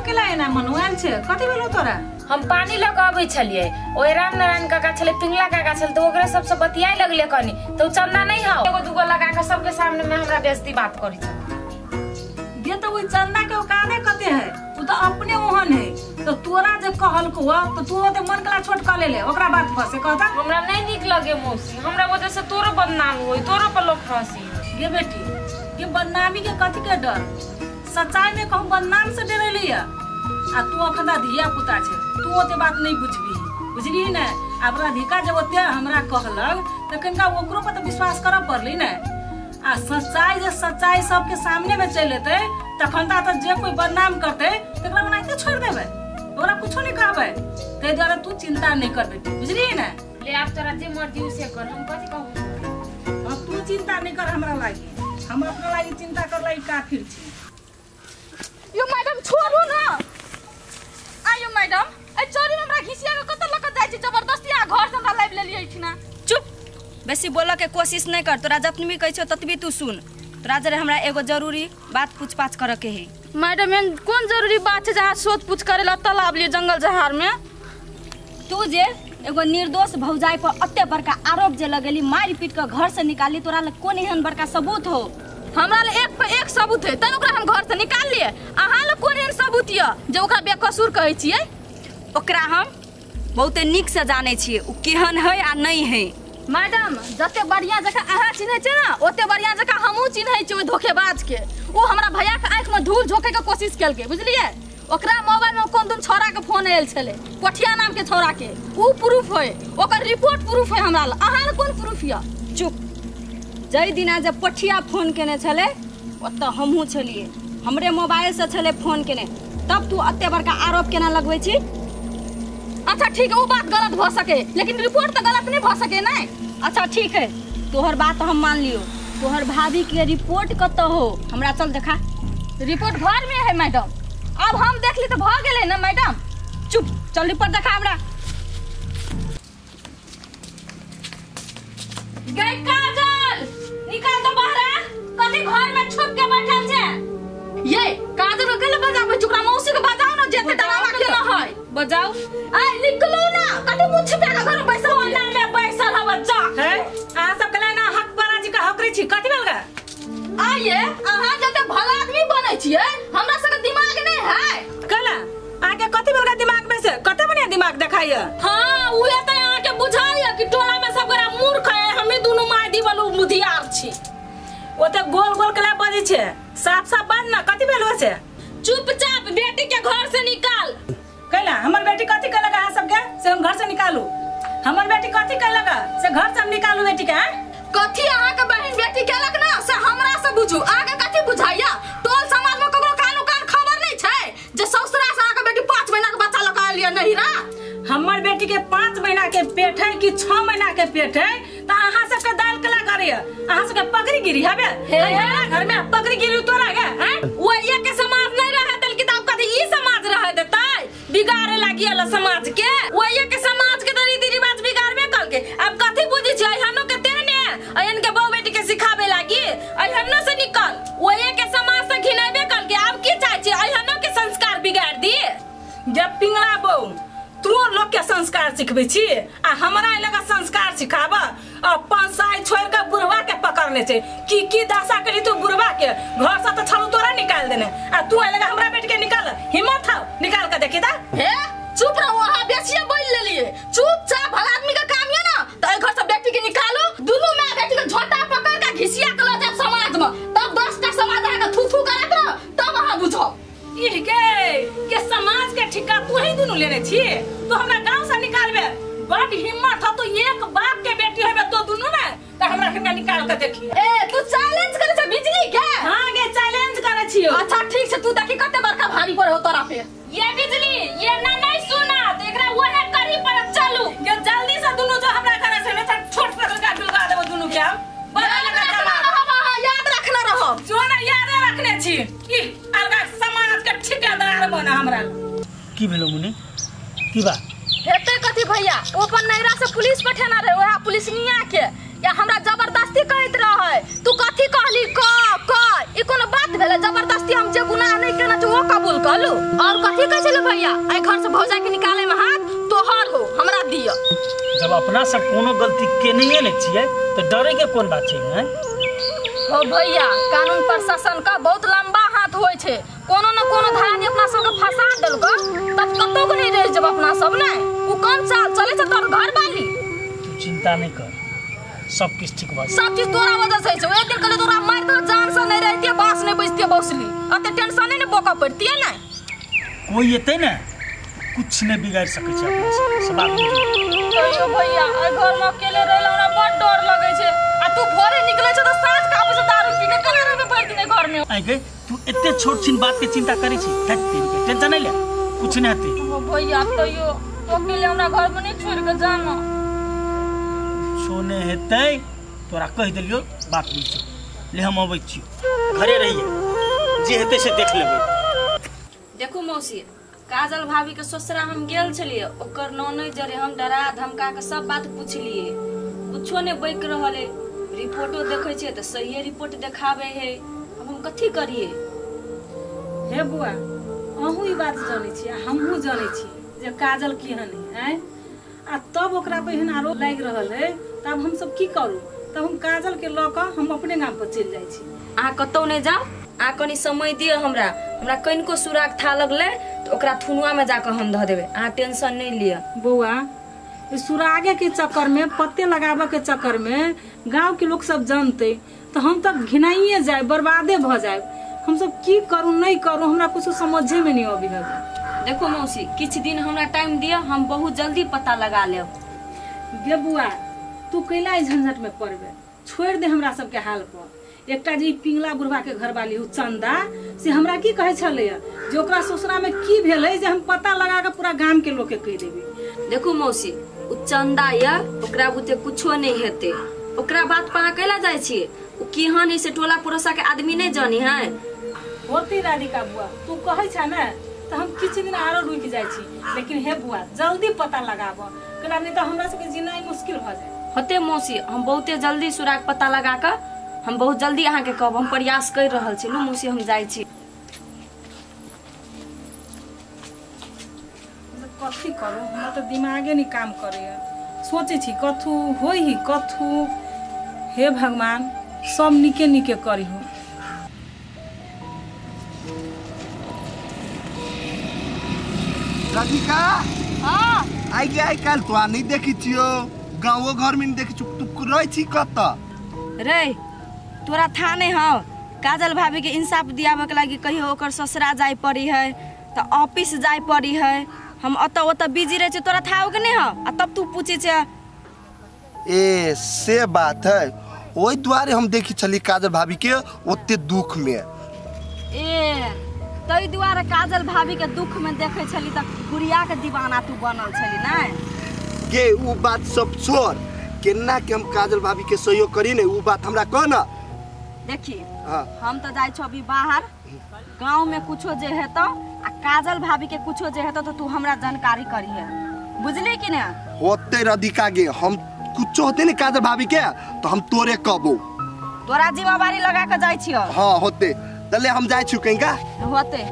केला एना मनुआल छे कथि भेलो तोरा? हम पानी लऽ कऽ अबै छलियै, ओहि रामनारायण काका छलै, पिंगला काका छलै, तऽ ओकरे सबसँ बतियाइ लगलै कनी, तऽ उ चंदा नहि हौ, एगो दूगो लगा कऽ सबके सामने में हमरा बेइज्जती बात करै छै। गे तऽ ओहि चंदा के औकादे कते है, उ तऽ अपने ओहन है, तऽ तोरा जे कहलको तऽ तू ओते मन कला छोट कऽ लेले ओकरा बात पर से कहता। हमरा नहीं नीक लगे मौसी, हमरा वजह से तोरो बदनाम होई, तोरो पर लोग हंसी। गे बेटी के बदनामी के कथी के डर? सच्चाई में कहूँ बदनाम से डरेली आ तू अखन धिया पुता छे, तू ओते बात नहीं बुझबी, बुझली ने? आब राधिका जब ओते हमरा कहलक तऽ कनिका ओकरो पर तऽ विश्वास करऽ पड़ली ने। आ सच्चाई जे सच्चाई सबके सामने में चलि एतै तखन तऽ जे कोई बदनाम करतै तकरा ओनाहिते छोड़ि देबै, ओकरा कुछो नहीं कहबै। ताहि दुआरे तू चिंता नहीं कर बेटी, बुझली ने? ले आब तोरा जे मर्जी से कर, हम कथी कहू? हाँ तू चिंता नहीं कर हमरा लागी, हम अपना लागी चिंता कर लागी काफिर छी। यो मैडम छोड़ू ना। आयो मैडम, ए चोरी में हमरा घिसिया के कत लक जाय छी, जबरदस्ती आ घर से हमरा लाइव लेलियै एठिना। चुप, बेसी बोलऽ के कोशिश नहीं कर, तोरा जतनी कहै छौ ततबी तू सुन। तोरा जरे हमरा एगो जरूरी बात पूछपाछ करऽ के है। मैडम एहन कोन जरूरी बात छै जहाँ सोच पूछ करे ला तालाब लिए जंगल जहार में? तू जे एगो निर्दोष भौजाई पर अते बड़का आरोप जे लगेली, मारि पीट के घर से निकाली, तोरा लग कोन एहन बड़का सबूत हो? हमरा लग एक पर एक सबूत है तैं ओकरा हम घर से निकाल लिए। अहाँ लग कोन एहन सबूत यऽ जे ओकरा बेकसूर कहै छियै? ओकरा हम बहुते नीक से जानै छियै, ओ केहन है आ नहीं है। मैडम जते बढ़िया जकाँ अहाँ चिन्है छियै ने ओते बढ़िया जकाँ हमहूँ चिन्है छियै ओहि धोखेबाज के। ओ हमरा भैया के आँखि में धूल झोंके के कोशिश केलकै, बुझलियै? ओकरा मोबाइल में कोन दिन छौड़ा के फोन आयल छलै, कोठिया नाम के छौड़ा के, उ प्रूफ है, ओकर रिपोर्ट प्रूफ है हमरा लग। अहाँ लग कोन प्रूफ यऽ? चुप, जै दिना जब पठिया फोन केने छलै ओतऽ हमहूँ छलियै, हमरे मोबाइल से छलै फोन केने, तब तू अते बड़का आरोप केना लगबै छी? अच्छा ठीक है, वो बात गलत भऽ सके लेकिन रिपोर्ट तऽ गलत नहीं भऽ सके ने। अच्छा ठीक है, तोहर बात हम मान लियो। तोहर भाभी के रिपोर्ट कतऽ हो? हमरा चल देखा। रिपोर्ट घर में है मैडम, अब हम देख ली तो भऽ गेलै ना मैडम। चुप, चल रिपोर्ट देखा हमरा। गई काजल, निकाल दो बाहर, कथी घर में छुप के बैठल छे? ये काजल के केले बजाबै छी? ओकरा मौसी के बजाओ ना, जेते डरावा केना है बजाओ। आय निकलू ना, कथी मुँह छिपा के घर में बैसल कोना में बैसल हव जा है? अहाँ सब केला ना हक पराजी के हकरे छी, कथी भेल गे? आये अहाँ जते भला आदमी बनै छियै हमरा सबके दिमाग नहीं है। कला आके कथी भेल गे दिमाग में से? कते बढ़िया दिमाग देखाइए। हां उहे त अहाँ के बुझाइए कि टोला में सब गोरा मूर्ख है, हमी दुनू माय दीवल बुधियार छी। ओते गोल गोल कला बजै छे, साफ साफ बाज ना, कथी भेल हो छे? चुपचाप बेटी के घर से निकाल। कैला हमर बेटी कथी कहलक अहाँ सबके से हम घर से निकालू? हमर बेटी कथी कहलक से घर से हम निकालू बेटी के? कथी अहाँ के बहन बेटी कहलक ना से हमरा से बुझू, अहाँ के कथी बुझाइया? टोल समाज में ककरो कानो कान खबर नहीं छै जे ससुरा से अहाँ के बेटी 5 महीना के बच्चा लऽ के आयल नहिरा। हमर बेटी के 5 महीना के पेट है कि 6 महीना के पेट है त अहाँ सबके दाल कला करैय, अहाँ सबके पगड़ी गिरी हबे हमरा घर में पगड़ी गिरी तोरा गे? हैं ओइया के समाज नहीं रहे देल कि तब कथी ई समाज रहे देतै? बिगाड़े लागी अल समाज के, ओइया के समाज के त रीति रिवाज बिगाड़बे कलके। अब कथी बुझी छै अहनो के तेहने अहन के बहु बेटी के सिखाबे लागी, अहनो से निकल ओइया के समाज से घिनेबे कलके। अब की चाहै छी अहनो के संस्कार बिगाड़ दी? जब पिंगला बहु तू लोग के संस्कार सिखबै छी आ हमरा लगा संस्कार सिखाब? अपन साई छोड़ के बुढ़वा के पकड़ने छै, की दशा करी तू बुढ़वा के? घर से तो छलू तोरा निकाल देने आ तू लगा हमरा बेटी के निकाल, हिम्मत हौ निकाल के देखी ता। हे चुप रहो, अहाँ बेसिए बोल लेलिए। चुपचाप भला आदमी के काम ये ना त एहि घर से बेटी के निकालू, दुनू माय बेटी के झोटा पकड़ के घिसिया के ल जाब समाज में, तब 10 टा समाज अहाँ के थू थू करत रह, तब अहाँ बुझब। ई के समाज के ठिका तू ही दुनू लेने छी, तू हमरा गांव से निकालबे? बड हिम्मत हो तू, एक बाप के बेटी होबे तो दुनू ने त हमरा के निकाल के देखी। ए तू चैलेंज करे छ बिजली के? हां गे चैलेंज करे छियो। अच्छा ठीक छै, तू देखी कते बड़का भारी पर हो तोरा पे। ये बिजली ये ना नहीं सुना त एकरा ओहे करी पर चलू। ये जल्दी से दुनू जो हमरा करे छै ने छोट पकड़ के डुलगा देबो दुनू के हम। याद रखना रहो जो ना याद रखने छी ई अलगा समाज के ठिकेदार बना हमरा। की भेलो मुनी, की बात हेते कथी भैया? ओ अपन नैरा से पुलिस पठेना रहे, ओहा पुलिसनिया के या हमरा जबरदस्ती कहैत रहे तू कथी कहली क क, ई कोनो बात भेलै जबरदस्ती हम जे गुनाह नहीं केने छी वो कबूल कलू और कथि कहै छले भैया एहि घर से भौजाई के निकाले में हाथ तोहर हो हमरा दिय जब अपना सब कोनो गलती केनैये नै छियै त डरे के कोन बात छै हैं हो भैया कानून प्रशासन का बहुत लंबा हाथ होय छै कोनो न कोनो धारा अपना सब के फंसा देलको तब कतौ के नहीं रह जब अपना सब ने उ कम चाल चले छै तोर घर वाली तू चिंता नहीं कर सब किछ ठीक भऽ सब चीज तोरा वजह से छै एक दिन कहले तोरा मार तो जान से नहीं रहती बास नहीं बजती बौसली अते टेंशन नहीं बोका पड़ती है ना कोई एते ना कुछ नहीं बिगाड़ सकै छै अपना सब सब बात बुझी तैयो भैया ए घर में अकेले रहला हमरा बड़ डर लगै छै आ तू भोरे निकले छै त साँझ के आबै छै दारू पी के केना रहबे भरि दिन घर में आइ गे तू एते छोट छिन बात के चिंता करै छी धत तेरी के टेंशन नहीं ले कुछ नहीं हेतै ओ भैया तैयो तो अकेले हमरा घर में नहीं छोड़ के जाना सोने हेतै तोरा कहि देलियो बात बुझ ले हम अबै छियो घरे रहिए जे हेतै से देख लेबै देखू मौसी काजल भाभी के ससुरा हम गेल छलिए ओकर ननद जरे हम डरा धमका के सब बात पूछलिए कुछो ने बक रहल है रिपोर्टो देखै छियै त सहिए रिपोर्ट देखाबै है अब हम कथी करिए हे बुआ अहूँ ई बात जानै छी आ हमहूँ जानै छी जे काजल केहन है आँय आ तब ओकरा पर एहन आरोप लागि रहल है तब हम सब की करू तब हम काजल के लऽ कऽ हम अपने गाम पर चलि जाइ छी अहाँ कतौ नहि जाउ अहाँ कनी समय दिअ हमरा हमरा कनिको सुराग था लगलै तऽ ओकरा थुनुआ में जाकऽ हम धऽ देबै अहाँ टेंशन नहीं लिअ बौआ सुरागे के चक्कर में पत्ते लगाबऽ के चक्कर में गांव के लोग सब जानते तो हम तक घिनाइए जाए बर्बादे भ जाए हम सब की करू नहीं करू हमरा कुछ समझे में नहीं अभी है। देखो मौसी किछ दिन हमरा टाइम दिअ हम बहुत जल्दी पता लगा लेब गे बुआ तू कैला झंझट में पड़बे छोड़ दे हमरा सबके हाल पर एकटा जे पिंगला बुढ़वा के घरवाली हो चंदा से हमरा की कहै छलै जे ओकरा ससुरा में की भेलै जे हम पता लगा के पूरा गाम के लोग के कहि देबै। देखू मौसी उ चंदा या ओकरा बुते कुछो नहीं हेतै ओकरा बात पर अहाँ कैला जाइ छियै उ केहन है से टोला पड़ोसा के आदमी नहीं जानी है। होती राधिका बुआ तू कहै छ ने तो हम किछु दिन आरो रुकि जाइ छी लेकिन हे बुआ जल्दी पता लगाब केना नहीं तो हमरा सबके जीनाइ मुश्किल भ जाए। होते मौसी हम बहुते जल्दी सुराग पता लगा के हम बहुत जल्दी अहाँ के कहब हम प्रयास कर रहल छी। लू मौसी हम जाइ छी। कथी करू हमरा तो दिमागे नहीं काम करैया सोचै छी कथू होई ही कथू हे भगवान सब निके निके करी हो। राधिका हां आई के आई काल तो नहीं देखी छियो गांवो घर में नहीं देखी छु तू रहै छी कत रे तोरा था नहीं हौ काजल भाभी के इंसाफ दियाबे के लागि कहियो ओकर ससुरा जाय पड़ी है त ऑफिस जाय पड़ी है हम अत ओत बिजी रहे छी तोरा था के नहीं हौ आ तब तू पूछे छे ए से बात है ओई दुआरे हम देखी छली काजल भाभी के ओते दुख में ए तई दुआरे काजल भाभी के दुख में देखे छली त गुड़िया के दीवाना तू बनल छली ना के उ बात सब छोड़ केना के हम काजल भाभी के सहयोग करी ने उ बात हमरा कह ना। देखी हम तो जाय छो अभी बाहर गांव में कुछो जे हेतो आ काजल भाभी के कुछो जे हेतो तो तू हमरा जानकारी करी है बुझली कि ना। होते राधिका गे हम कुछो होते ने काजल भाभी के तो हम तोरे कहबो तोरा जिम्मेवारी लगा के जाय छियो। हां होते तले हम जाय छु कहीं का होते।